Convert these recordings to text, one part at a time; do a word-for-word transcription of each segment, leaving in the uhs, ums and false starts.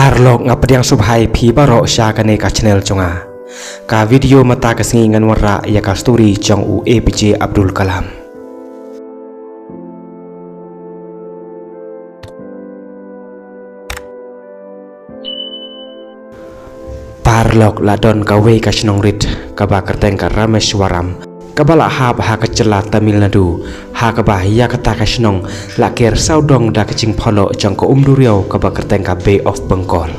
Paralok, nga pdiang sngewbha ïa phi baroh sha kane ka channel jong nga. Ka video mynta ka sngi ngan wanrah ïa ka story jong u A P J Abdul Kalam. Paralok, la don kawei ka shnong rit kaba kyrteng ka Rameswaram, kaba la hap ha ka jylla Tamil Nadu, ha kaba ïa kata ka shnong la ker sawdong da ka jingpyllait jong ka um duriaw kaba kyrteng ka Bay of Bengal.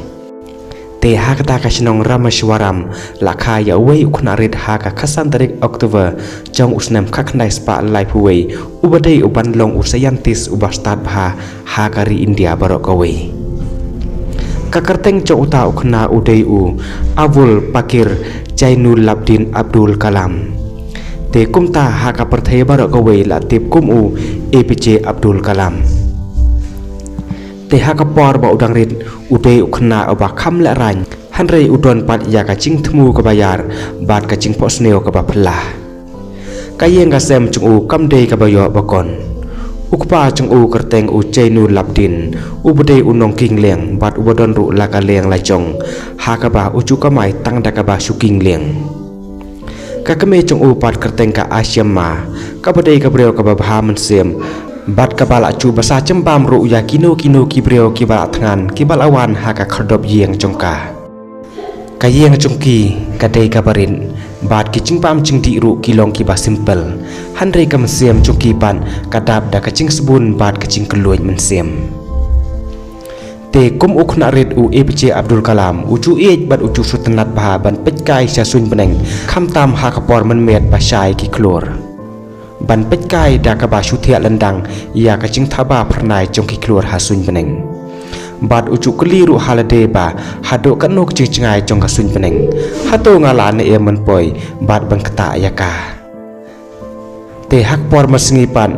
Te ha kata ka shnong Rameswaram la kha ïa uwei u khynnah rit ha ka khatsan tarik October jong u snem khatkhyndai spah laiphew wei, uba dei u ban long u scientist uba stad bha ha ka ri India baroh kawei. Ka kyrteng jong uta u khynnah u dei u Abul Pakir Jainulabdin Abdul Kalam. Te kumta ha ka pyrthei baroh kawei la tip kum u A P J Abdul Kalam. Te ha ka por ba u dang rit, u dei u khynnah uba kham lehraiñ, hynrei u don pat ïa ka jingthmu kaba ïar bad ka jingphohsniew kaba phylla. Ka ïing ka sem jong u kam dei kaba ïoh ba kon. U kpa jong u kyrteng u Jainulabdin, uba dei u nongkieng lieng bad uba don ruh la ka lieng la jong, ha kaba u ju kamai tang da kaba shu kieng lieng. Ka kmie jong u pat kyrteng ka Ashiamma, kaba dei ka briew kaba bha mynsiem bad kaba la ju basa jymbam ruh ïa kino kino ki briew kiba la thngan, kiba la wan ha ka khyrdop ïing jong ka. Ka ïing jong ki ka dei kaba rit bad ki jingbam jingdih ruh ki long kiba simple, hynrei ka mynsiem jong ki pat ka dap da ka jingsbun bad ka jingkylluid mynsiem. Te kum u khynnah rit u A P J Abdul Kalam, u ju ïeit bad u ju sngewtynnad bha ban peitkai sha suiñ bneng, khamtam ha ka por mynmiet ba shai ki khlur. Ban peitkai da kaba shu thiah lyndang ïa ka jingthaba phyrnai jong ki khlur ha suiñ bneng. Bad u ju kylli ruh ha lade ba haduh katno ka jingjngai jong ka suiñ bneng. Hato nga lah ne em ban poi bad ban ktah ïa ka. Te ha ka por mynsngi pat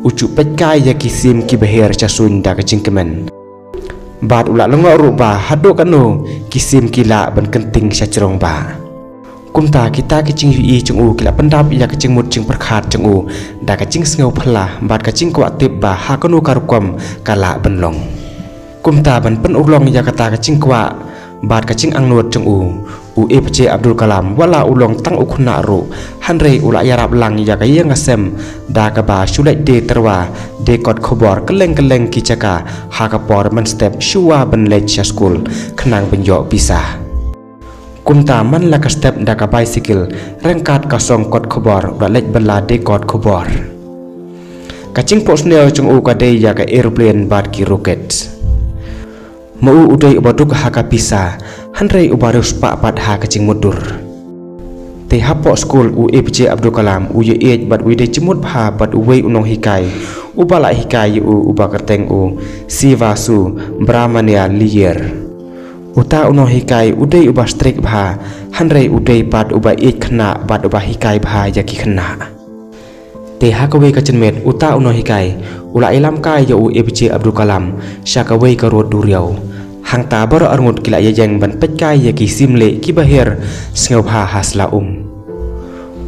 u ju peitkai ïa ki sim kiba hiar sha suiñ da ka jingkmen. Bad u la lyngngoh ruh ba haduh katno ki sim ki lah ban kynting sha jrong bah. Kumta kita ki jingïohi jong u ki la pyndap ïa ka jingmut jingpyrkhat jong u da ka jingsngew phylla bad ka jingkwah tip ba ha kano ka rukom ka lah ban long. Kumta ban pynurlong ïa kata ka jingkwah bad ka jingangnud jong u, u A P J Abdul Kalam wat la u long tang u khynnah ruh, hynrei u la ïarap lang ïa ka ïing ka sem da kaba shu leit die tyrwa, die kot khubor kylleng kylleng ki jaka ha ka por mynstep shuwa ban leit sha skul khnang ban ïoh pisa. Kumta man la ka step da ka bicycle ryngkat ka song kot khubor u la leit bylla die kot khubor. Ka jingphohsniew jong u ka dei ïa ka aeroplane bad ki rocket. Ma u u dei uba duk ha ka pisa, hynrei uba riewspah pat ha ka jingmutdur. Te hapoh skul u A P J Abdul Kalam u ïaieit bad u ïadei jingmut bha bad uwei u nonghikai uba la hikai ïa u, uba kyrteng u Sivasubramania Iyer. Uta u nonghikai u dei uba strict bha, hynrei u dei pat uba ïeit khynnah bad uba hikai bha ïa ki khynnah. Te ha kawei ka jingmut uta u nonghikai u la ïalam kai ïa u A P J Abdul Kalam sha kawei ka rud duriaw. Hangta baroh arngut ki la ïaïeng ban peitkai ïa ki sim lieh kiba hiar sngewbha ha sla um.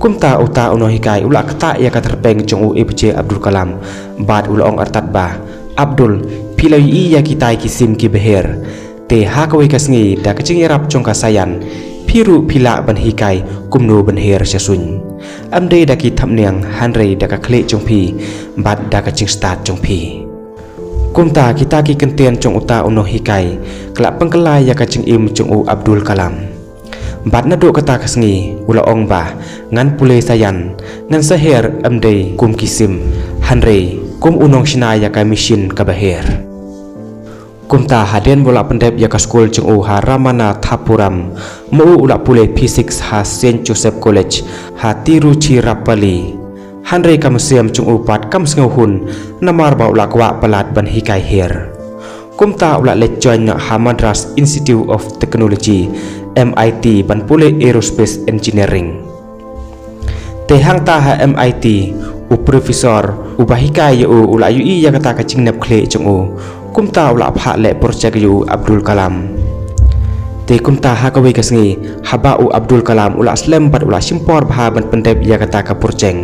Kumta uta u nonghikai u la ktah ïa ka tyrpeng jong u A P J Abdul Kalam bad u la ong artat ba, Abdul, phi la ïohi ïa kitai ki sim kiba hiar. Te ha kawei ka sngi da ka jingïarap jong ka saian, phi ruh phi lah ban hikai kumno ban hiar sha suiñ. Ym dei da ki thapniang hynrei da ka khlieh jong phi bad da ka jingstad jong phi. Kumta kita ki kyntien jong uta u nonghikai ka la pynkylla ïa ka jingim jong u Abdul Kalam. Bad naduh kata ka sngi u la ong ba, ngan pule saian, ngan sa hiar ym dei kum ki sim, hynrei kum u nongshna ïa ka machine kaba hiar. Kumta hadien ba u la pyndep ïa ka skul jong u ha Ramanathapuram, ma u u la pule physics ha Saint Joseph College ha Tiruchirappalli. Hynrei ka mynsiem jong u pat kam sngewhun, namar ba u la kwah palat ban hikai hiar. Kumta u la leit join noh ha Madras Institute of Technology, M I T, ban pule aerospace engineering. Te hangta ha M I T, u professor uba hikai ïa u u la ïohi ïa kata ka jingnep khlieh jong u. Kumta u la phah leh project ïa u Abdul Kalam. Te kumta ha kawei ka sngi, haba u Abdul Kalam u la slem bad u la shim por bha ban pyndep ïa kata ka project,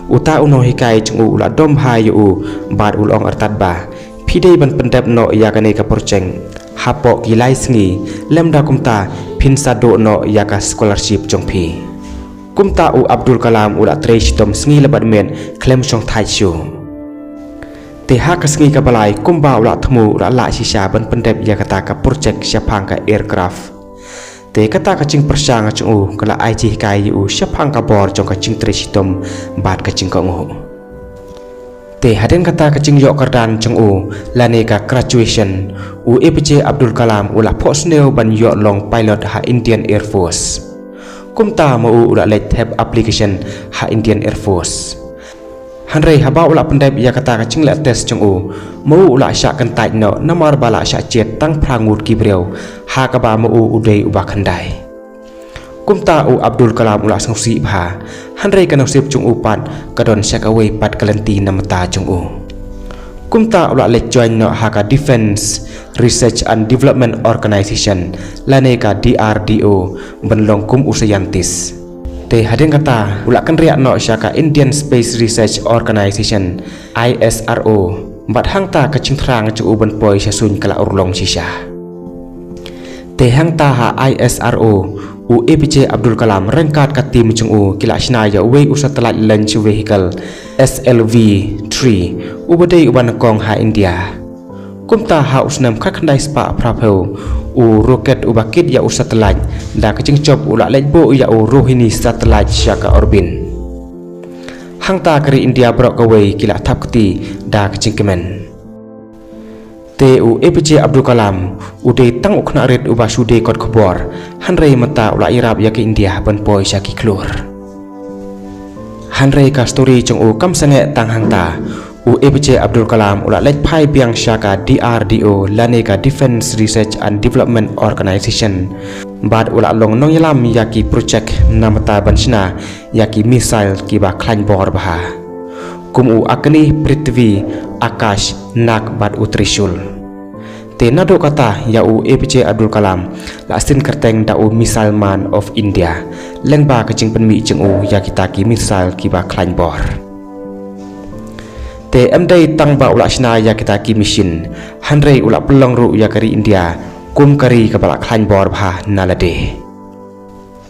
uta u nonghikai jong u u la dom bha ïa u bad u la ong artat ba, phi dei ban pyndep noh ïa kane ka project. hapoh ki lai sngi, lymda kumta phin sa duh noh ïa ka scholarship jong phi. Kumta u Abdul Kalam u la trei shitom sngi la bad miet khlem shong thait shuh. Te ha ka sngi kaba lai kumba u la thmu u la lah shisha ban pyndep ïa kata ka project shaphang ka aircraft. Te kata ka jingpyrshang jong u ka la ai jinghikai ïa u shaphang ka bor jong ka jingtrei shitom bad ka jingkohnguh. Te hadien kata ka jingïoh kyrdan jong u lane ka graduation, u A P J Abdul Kalam u la phohsniew ban ïoh long pilot ha Indian Air Force. Kumta ma u u la leit thep application ha Indian Air Force. Hynrei haba u la pyndep ïa kata ka jingleh test jong u, ma u u la shah kyntait noh namar ba la shah jied tang phra ngut ki briew, ha kaba ma u u dei uba khyndai. Kumta u Abdul Kalam u la sngewsih bha, hynrei ka nusip jong u pat ka don sha kawei pat ka lynti na bynta jong u. Kumta u la leit join noh ha ka Defence Research and Development Organization lane ka D R D O ban long kum u scientist. Te hadien kata u la kynriah noh sha ka Indian Space Research Organization, I S R O, bad hangta ka jingthrang jong u ban poi sha suiñ ka la urlong shisha. Te hangta ha I S R O, u A P J Abdul Kalam ryngkat ka team jong u ki la shna ïa uwei u satellite launch vehicle, S L V three, uba dei uba nyngkong ha India. Kumta ha u snem khatkhyndai spah phraphew, u rocket uba kit ïa u satellite da ka jingjop u la leit buh ïa u Rohini satellite sha ka orbit. Hangta ka ri India baroh kawei ki la thap kti da ka jingkmen. Te u A P J Abdul Kalam u dei tang u khynnah rit uba shu dei kot khubor, hynrei mynta u la ïarap ïa ka India ban poi sha ki khlur. Hynrei ka story jong u kam sangeh tang hangta. U A P J Abdul Kalam u la leit phai biang sha ka D R D O lane ka Defence Research and Development Organization. Bad u la long nongïalam ïa ki project na bynta ban shna ïa ki missile kiba khlaiñ bor bha, kum u Agni, Prithvi, Akash, Nag bad u Trishul. Te naduh kata ïa u A P J Abdul Kalam la sien kyrteng da u Missile Man of India, lyngba ka jingpynmih jong u ïa kita ki missile kiba khlaiñ bor. Te ym dei tang ba u la shna ïa kita ki machine, hynrei u la pynlong ruh ïa ka ri India kum ka ri kaba la khlaiñ bor bha na lade.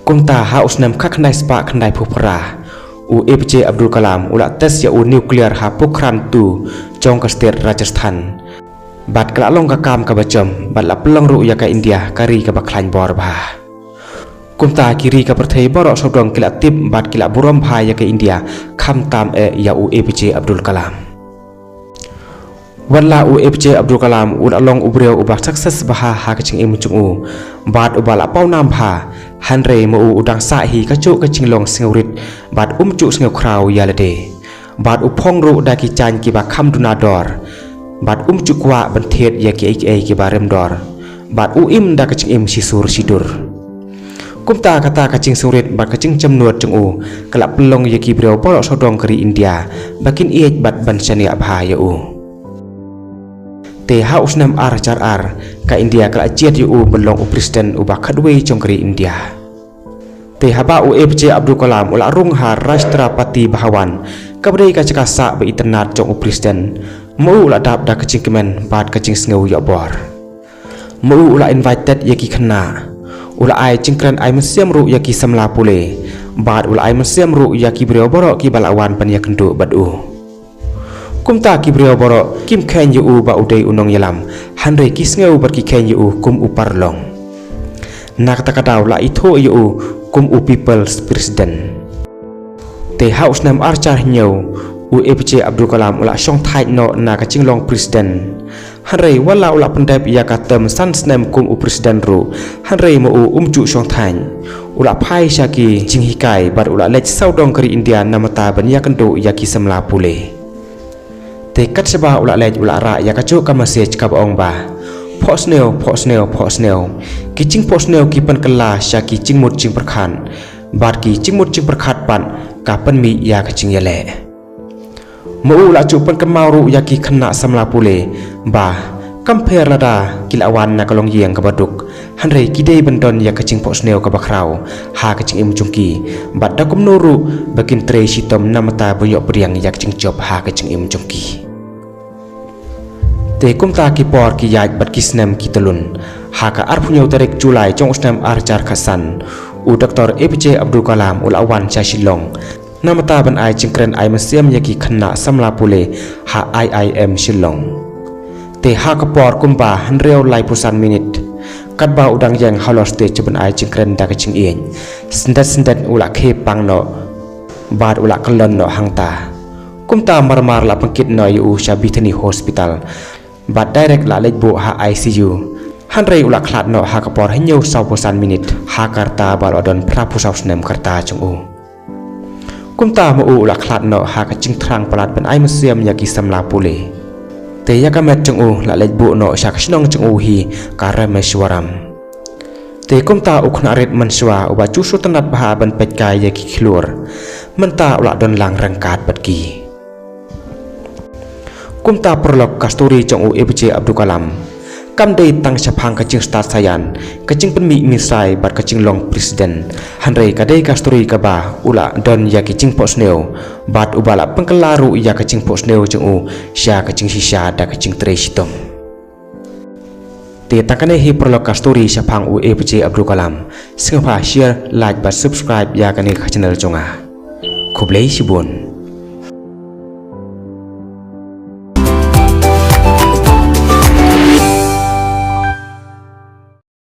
Kumta ha u snem khatkhyndai spah khyndaiphew phra, u A P J Abdul Kalam u la test ïa u nuclear ha Pokhran two jong ka state Rajasthan. Bad ka la long ka kam kaba jom, bad la pynlong ruh ïa ka India ka ri kaba khlaiñ bor bha. Kumta ki ri ka pyrthei baroh sawdong ki la tip bad ki la burom bha ïa ka India, khamtam eh ïa u A P J Abdul Kalam. Wat la u A P J Abdul Kalam u la long u briew uba success bha ha ka jingim jong u, bad uba la pawnam bha, hynrei ma u u dang sah hi kajuh ka jinglong sngewrit bad um ju sngewkhraw ïa lade. Bad u phong ruh da ki jaiñ kiba kham duna dor, bad um ju kwah ban thied ïa kiei kiei kiba rem dor, bad u im da ka jingim shisur shidur. Kumta kata ka jingsngewrit bad ka jingjemnud jong u ka la pynlong ïa ki briew baroh sawdong ka ri India ba kin ïeit bad ban shaniah bha ïa u. Te ha u snem ar hajar ar, ka India ka la jied ïa u ban long u president uba khatwei jong ka ri India. Te haba u A P J Abdul Kalam u la rung ha Rashtrapati Bhavan, kaba dei ka jaka sah ba itynnad jong u president, ma u u la dap da ka jingkmen bad ka jingsngew ïoh bor. Ma u u la invited ïa ki khynnah. U la ai jingkren ai mynsiem ruh ïa ki samla pule. Bad u la ai mynsiem ruh ïa ki briew baroh kiba la wan ban ïakynduh bad u. Kumta ki briew baroh kim kheiñ ïa u ba u dei u nongïalam, hynrei ki sngew bad ki kheiñ ïa u kum u paralok. Na kata ka daw la ithuh ïa u kum u People's President. Te ha u snem ar hajar hynñiew, u A P J Abdul Kalam u la shong thait noh na ka jinglong president. Hynrei wat la u la pyndep ïa ka term san snem kum u president ruh, hynrei ma u um ju shong thait. U la phai sha ki jinghikai bad u la leit sawdong ka ri India na bynta ban ïakynduh ïa ki samla pule. Te kat shaba u la leit u la rah ïa kajuh ka message kaba ong ba, phohsniew, phohsniew, phohsniew. Ki jingphohsniew ki pynkylla sha ki jingmut jingpyrkhat, bad ki jingmut jingpyrkhat pat ka pynmih ïa ka jingïaleh. Ma u la ju pynkynmaw ruh ïa ki khynnah samla pule ba, kam pher lada ki la wan na ka longïing kaba duk, hynrei ki dei ban don ïa ka jingphohsniew kaba khraw ha ka jingim jong ki, bad da kumno ruh ba kin trei shitom na bynta ban ïoh pdiang ïa ka jingjop ha ka jingim jong ki. Te kumta ki por ki ïaid bad ki snem ki tylun. Ha ka arphew hynñiew tarik July jong u snem ar hajar khatsan, u Doktor A P J Abdul Kalam u la wan sha Shillong. Namar ba ban ai jingkren ai mynsiem ïa ki khynnah samla pule ha I I M Shillong. Te ha ka por kumba hynriew laiphew san minit, katba u dang ïeng halor stage ban ai jingkren da ka jingïeit, syndet syndet u la khie pang noh bad u la kyllon noh hangta. Kumta marmar la pynkit noh ïa u sha Bethany Hospital. Bad direct la leit buh ha I C U. Hynrei u la khlad noh ha ka por hynñiew sawphew san minit ha ka rta ba u la don phraphew saw snem ka rta jong u. Kumta ma u u la khlad noh ha ka jingthrang palat ban ai mynsiem ïa ki samla pule. Te ïa ka met jong u la leit buh noh sha ka shnong jong u hi ka Rameshwaram. Te kumta u khynnah rit mynshuwa uba ju sngewtynnat bha ban peit kai ïa ki khlur, mynta u la don lang ryngkat bad ki. Kumta paralok, ka story jong u A P J Abdul Kalam kam dei tang shaphang ka jingstad saïan, ka jingpynmih misai bad ka jinglong president. Hynrei ka dei ka story kaba u la don ïa ki jingphohsniew bad uba la pynkylla ruh ïa ka jingphohsniew jong u sha ka jingshisha da ka jingtrei shitom. Te tang kane hi paralok ka story shaphang u A P J Abdul Kalam. Sngewbha share, like bad subscribe ïa kane ka channel jong nga. Khublei shibun.